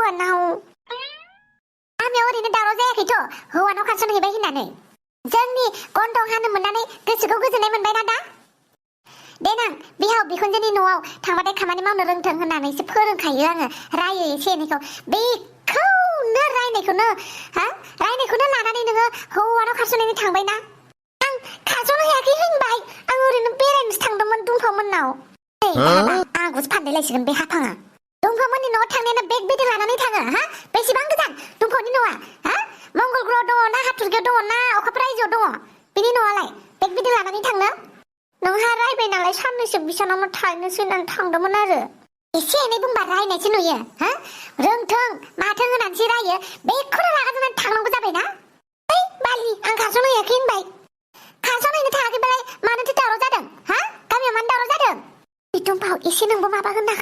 हौवानाव गामियाव ओरैनो दावराव जायाखैथ' हौवानाव खारसनहैबाय होननानै जोंनि गन्थं हानो मोननानै गोसोखौ गोजोननाय मोनबायना दा देनां बिहाव बिखुनजोनि न'आव थांबाथाय खामानि मावनो रोंथों होननानैसो फोरोंखायो आङो रायो एसे एनैखौ बेखौनो रायनायखौनो लानानै नोङो हौवानाव खारसननानै थांबायना आं खारस'नो हायाखै होनबाय आं ओरैनो बेरायनोसो थांदोंमोन दुम्फामोननाव आगुसो फानदायलायसिगोन बे हाफाङा दुम्फामोननि न'आव थांनायानो बेग बेदे लानानै थाङो बेसेबां गोजान दुम्फानि न'आ मंगल ग्रह दङ ना हाथरखियाव दङ ना अखाफोर रायजोआव दङ बिनि न'आलाय बेग बेदे लानानै थांनो नोंहा रायबाय नालाय साननैसो बिसानावनो थाहैनोसै होननानै थांदोंमोन आरो एसे एनै बुंबा रायनायसो नुयो रोंथों माथों होननानैसो रायो बेखौनो रागा जोंनानै थांनांगौ जाबायना ओइ बालि आं खारस'नो हायाखै होनबाय खारस'नहैनो थाङाखैबालाय मानोथो दावराव जादों गामियाव मानो दावराव जादों बिथुमफाव एसे नोंबो माबा होना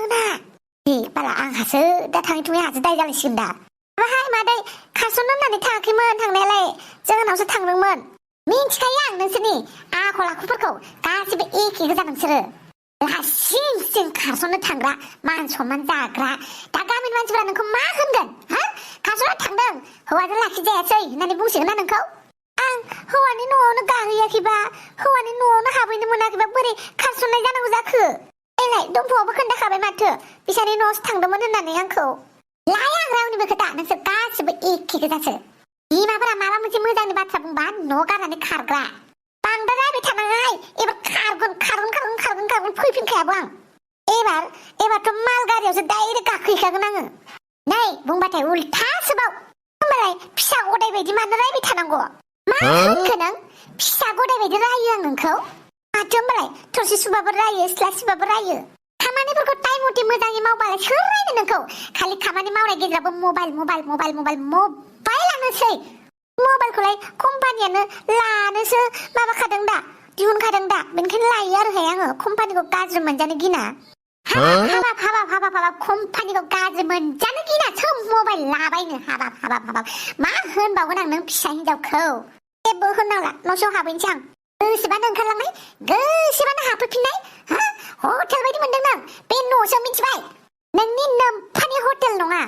बाला आंहासो दा थाङै थुङै आहासो दाय जालायसिगोन दा माहाय मादै खारस'नो होननानै थाङाखैमोन थांनायालाय जोंनावसो थांदोंमोन मिन्थिखायो आं नोंसोरनि आखल आखुफोरखौ गासिबो एखे गोजा नोंसोरो सिं खारस'नो थांग्रा मान सनमान जाग्रा दा गामिनि मानसिफ्रा नोंखौ मा होनगोन खारस'नो थांदों हौवाजों लाखिजायासै होननानै बुंसिगोन ना नोंखौ आं हौवानि न'आवनो गाहैयाखैबा हौवानि न'आवनो हाबहैनो मोनाखैबा बोरै खारस'नाय जानांगौ जाखो एलाय दम्फावआबो खोन्थाखाबाय माथो बिसानि न'आवसो थांदोंमोन होननानै आंखौ लाया आं रावनिबो खोथा नोंसोर गासिबो एखे गोजासो बिमाफोरा माबा मोनसे मोजांनि बाथ्रा बुंबा न' गारनानै खारग्रा बांद्राय रायबाय थानाङाय एबार खारगोन फैफिनखायाबो आं एबारथ' माल गारियावसो डाइरेक्ट गाखोहैखागोन आङो नै बुंबाथाय उल्थासोबाव होमबालाय फिसा गदाय बायदि मानो रायबाय थानांगौ मा होनखो नों फिसा गदाय बायदि रायो आं नोंखौ माथो होमबालाय थरसे सुबाबो रायो सिथ्ला सिबाबो रायो खामानिफोरखौ टाइम मथे मोजाङै मावबालाय सोर रायनो नोंखौ खालि खामानि मावनाय गेजेरावबो मबाइलानोसै मबाइलखौलाय कम्पानियानो लानोसो माबाखादों दा दिहुनखादों दा बेनिखायनो लायो आरोहाय आङो कम्पानिखौ गाज्रि मोनजानो गिना हाबाब कम्पानिखौ गाज्रि मोनजानो गिना सोम मबाइल लाबायनो हाबाब मा होनबावगोन आं नों फिसा हिनजावखौ जेबो होननांला न'सिङाव हाबहैनोसै आं गोसोबानो ओंखारलांनाय गोसोबानो हाबफैफिननाय हटेल बायदि मोनदों नों बे न'सो मिथिबाय नोंनि नोम्फानि हटेल नङा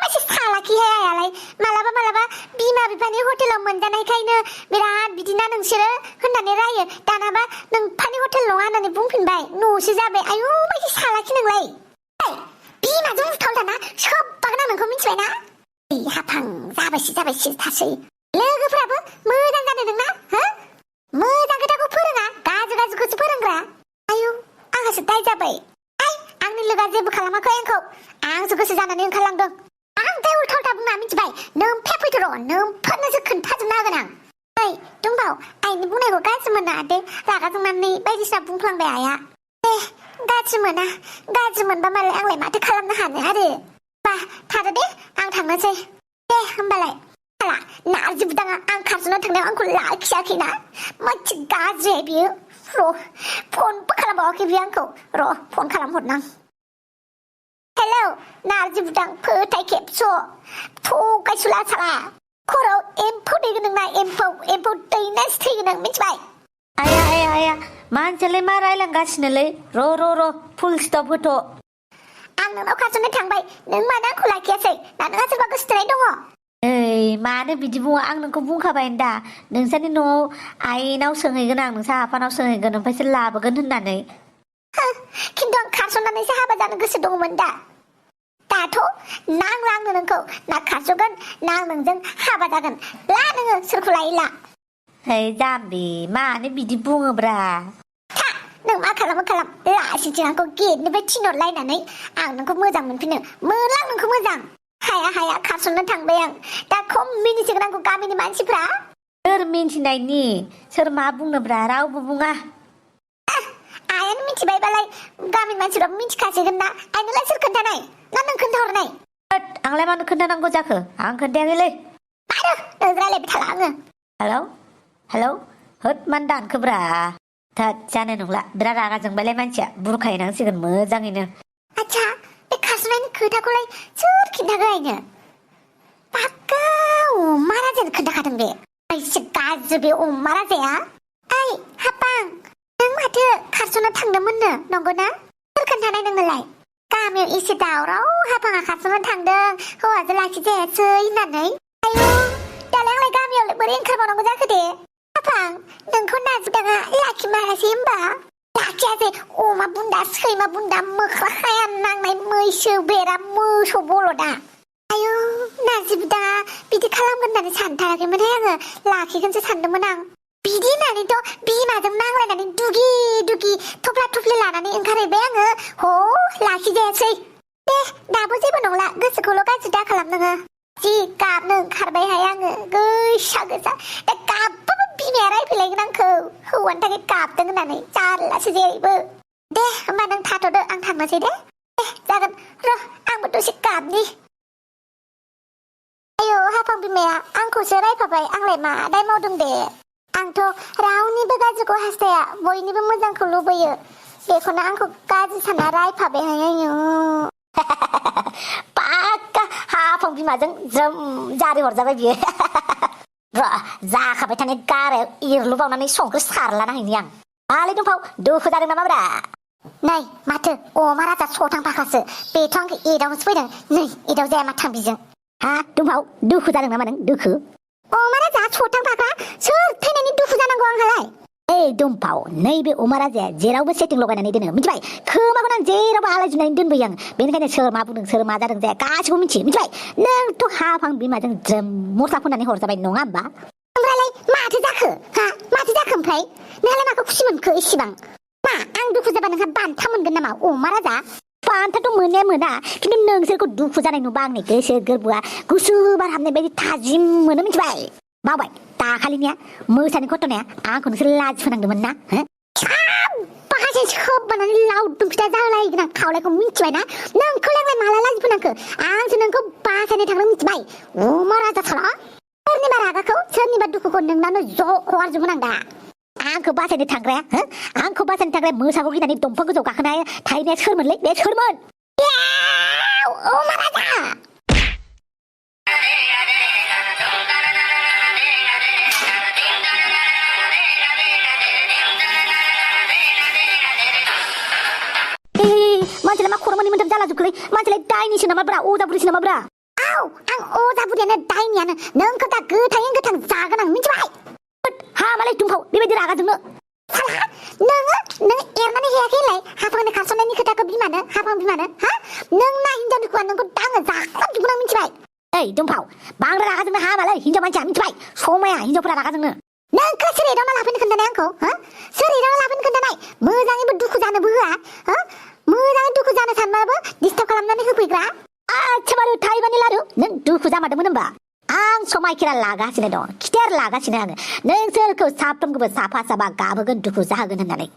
मासे सालाखिहाय आयालाय मालाबा बिमा बिफानि हटेलाव मोनजानायखायनो बिराद बिदिना नोंसोरो होननानै रायो दानाबा नोम्फानि हटेल नङा होननानै बुंफिनबाय न'सो जाबाय आयौ मासे सालाखि नोंलाय बिमाजों उथाव दाना सोबबागोन आं नोंखौ मिथिबायना हाफां जाबायसो थासै लोगोफ्राबो मोजां जानो नोंना मोजां खोथाखौ फोरोङा गाज्रिखौसो फोरोंग्रा आयौ आंहासो दाय जाबाय आंनि लोगोआ जेबो खालामाखै आंखौ आंसो गोसो जानानै ओंखारलांदों आंथाय उल्था बुङा मिथिबाय नोम्फाया फैथ' र' नोम्फोरनोसो खोन्थाजोबना होगोन आं ओइ दुम्बाव आइनि बुंनायखौ गाज्रि मोना दे रागा जोंनानै बायदिसिना बुंफ्लांबाय आइया दे गाज्रि मोनबा मालाय आंलाय माथो खालामनो हानो आरो बा थादो दे आं थांनोसै दे होमबालाय नारजि बुदाङा आं खारस'ना थांनायाव आंखौ लाखियाखैना मानसि गाज्रि बियो र' फनबो खालामबावाखै बियो आंखौ र' फन खालामहरनां हेलौ नारजि बुदां फोथाय खेबस' थगायसुला साला खर'आव एम्फौ दैगोन नोंना एम्फौ दैनासो थैगोन नों मिथिबाय आया मानसियालाय मा रायलांगासिनोलै र' फुल स्टप होथ' आं नोंनाव खारस'नो थांबाय नों मानो आंखौ लाखियासै ना नोंहा सोरबा गोसोथोनाय दङ ओइ मानो बिदि बुङो आं नोंखौ बुंखाबाय दा नोंसोरनि न'आव आइनाव सोंहैगोन आं नोंसा आफानाव सोंहैगोन ओमफ्रायसो लाबोगोन होननानै खिन्थु आं खारस'नानैसो हाबा जानो गोसो दङमोन दाथ' नांला आंनो नोंखौ ना खारस'गोन ना आं नोंजों हाबा जागोन ला नोङो सोरखौ लायो ला है जाम्बि मानो बिदि बुङोब्रा नों मा खालाम लासिंथिं आंखौ गेटनिफ्राय थिनहरलायनानै आं नोंखौ मोजां मोनफिनो मोनला आं नोंखौ मोजां हाया खारस'नो थांबाय आं दा खम मिनिसिगोन आंखौ गामिनि मानसिफ्रा सोर मिन्थिनायनि सोर मा बुंनोब्रा रावबो बुङा आयानो मिथिबायबालाय गामिनि मानसिफ्रा मिथिखासिगोन ना आइनोलाय सोर खोन्थानाय ना नों खोन्थाहरनाय आंलाय मानो खोन्थानांगौ जाखो आं खोन्थायाखैलै मारो रायलायबाय थाला आङो हेलौ होद मानो दानखोब्रा थोद जानाय नंला बिराद रागा जोंबायलाय मानसिया बुरखायनांसिगोन मोजाङैनो आच्छा बे खारस'नायनि खोथाखौलाय सोर खिन्थाखो आइनो पाक्का अमा राजानो खोन्थाखादों बे एसे गाज्रि बे अमा राजाया ओइ हापां नों माथो खारस'ना थांदोंमोननो नंगौना सोर खोन्थानाय नोंनोलाय गामियाव एसे दावराव हाफाङा खारस'नानै थांदों हौवाजों लाखिजायासै होननानै आयु दालाय आंलाय गामियावलाय बोरै ओंखारबावनांगौ जाखो दे हाफां नोंखौ नाजुदाङा लाखिमारासै होमबा लाखियासै अमा बुन्दा सैमा बुन्दा मोख्रा खाया नांनाय मैसो बेरा मोसौ बलदा आयु नाजिबदा बिदि खालामगोन होननानै सानथाराखैमोनहाय आङो लाखिगोनसो सानदोंमोन आं बिदि होननानैथ' बिमाजों नांलायनानै दुगि दुगि थफ्ला थफ्लि लानानै ओंखारहैबाय आङो ह लाखिजायासै दे दाबो जेबो नंला गोसोखौल' गाज्रि दा खालाम नोङो जि गाबनो ओंखारबायहाय आङो गोसा गोसा दा गाबबाबो बिमाया रायफैलायगोन आंखौ हौवानि थाखाय गाबदों होननानै जारलासो जेरैबो दे होमबा नों थाथ'दो आं थांनोसै दे जागोन र' आंबो दसे गाबनि आयौ हाफां बिमाया आंखौसो रायफाबाय आंलाय मा दाय मावदों दे आंथ' रावनिबो गाज्रिखौ हास्थाया बयनिबो मोजांखौ लुबैयो बेखौनो आंखौ गाज्रि सानना रायफाबायहाय आयौ पाक्का हाफां बिमाजों ज्रोम जारि हरजाबाय बियो र' जाखाबाय थानाय गारायाव एरलुबावनानै संख्रि सारलाना हैनि आं मालै दुम्फाव दुखु जादों नामाब्रा नै माथो अमा राजा सथां फाखासो बेथ' आंखौ एदावनोसो फैदों नै एदाव जाया माथां बिजों हा दुम्फाव दुखु जादों नामा नों दुखु अमा राजा सथां फाखा सोर थैनायनि दुखु जानांगौ आंहालाय ओइ दुम्फाव नैबे अमा राजाया जेरावबो सेटिं लगायनानै दोनो मिथिबाय खोमाखौनो आं जेरावबो आलायजुनानै दोनबोयो आं बेनिखायनो सोर मा बुंदों सोर मा जादों जाया गासिबो मिथियो मिथिबाय नोंथ' हाफां बिमाजों ज्रोम मस्ला फोननानै हरजाबाय नङा होमबा ओमफ्रायलाय माथो जाखो हा माथो जाखो ओमफ्राय नोंहालाय माखौ खुसि मोनखो इसिबां मा आं दुखु जाबा नोंहा बान्था मोनगोन नामा अमा राजा बान्थाथ' मोननाया मोना खिन्थु नोंसोरखौ दुखु जानाय नुबा आंनि गोसो गोरबोआ गुसु बार हाबनाय बायदि थाजिम मोनो मिथिबाय बावबाय दाखालिनिया मोसानि घटनाया आंखौ नोंसोर लाजि फोनांदोंमोन ना बाहाय सोबबानानै लावदुम फिथा जालायगोन आं खावलायखौ मिथिबाय ना नोंखौलाय आंलाय माला लाजि फोनांखो आंसो नोंखौ बासायनो थांनो मिथिबाय अमा राजा साला सोरनिबा रागाखौ सोरनिबा दुखुखौ नोंनानो ज' हगारजोबगोन आं दा आंखौ बासायनो थांग्राया आंखौ बासायनो थांग्राया मोसाखौ गिनानै दंफां गोजौ गाखोनाय थाहैनाया सोरमोनलै बे सोरमोन अमा राजा मानसिलाय मा खर' मोनथाम जाला जोबखोलै मानसिलाय दायनिसो नामाब्रा अजा बुरिसो नामाब्रा आं अजा बुरियानो दायनियानो नोंखौ दा गोथाङै गोथां जागोन आं मिथिबाय हा मालाय दुम्फाव बेबायदि रागाजोंनो नों एरनानै होयाखैलाय हाफांनि खारसननायनि खोथाखौ बिमानो हाफां बिमानो हा नों ना हिनजाव दुखुआ नोंखौ दाङो जाख्लाबजोबगोन आं मिथिबाय ओइ दुम्फाव बांद्राय रागाजोंनो हा मालाय हिनजाव मानसिया मिथिबाय समाया हिनजावफोरा रागाजोंनो नोंखौ सोर एदावना लाफैनो खोन्थानाय आंखौ हा सोर एदावना लाफैनो खोन्थानाय मोजाङैबो दुखु जानोबो होआ हा मोजाङै दुखु जानो सानबाबो डिस्टार्ब खालामनानै होफैग्रा आच्छा मारु थाइबानि लारु नों दुखु जामारदोंमोन होनबा आं समायखेरा लागासिनो दं खिथेर लागासिनो आङो नोंसोरखौ साफ्रोमखौबो साफा साफा गाबहोगोन दुखु जाहोगोन होननानै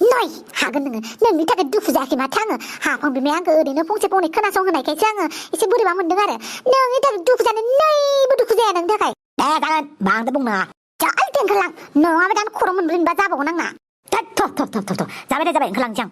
नै हागोन नोङो नोंनि थाखाय दुखु जायाखै माथो आङो हाफां बिमाया आंखौ ओरैनो फंसे फंनै खोनासंहोनायखायसो आङो एसे बोरैबा मोनदों आरो नोंनि थाखाय दुखु जानो नैबो दुखु जाया नोंनि थाखाय जागोन बांद्राय बुंनाङा जालदो ओंखारलां नङाबा दानो खर' मोनब्रैनोबा जाबावगोन आंना जाबाय दे जाबाय ओंखारलांसै आं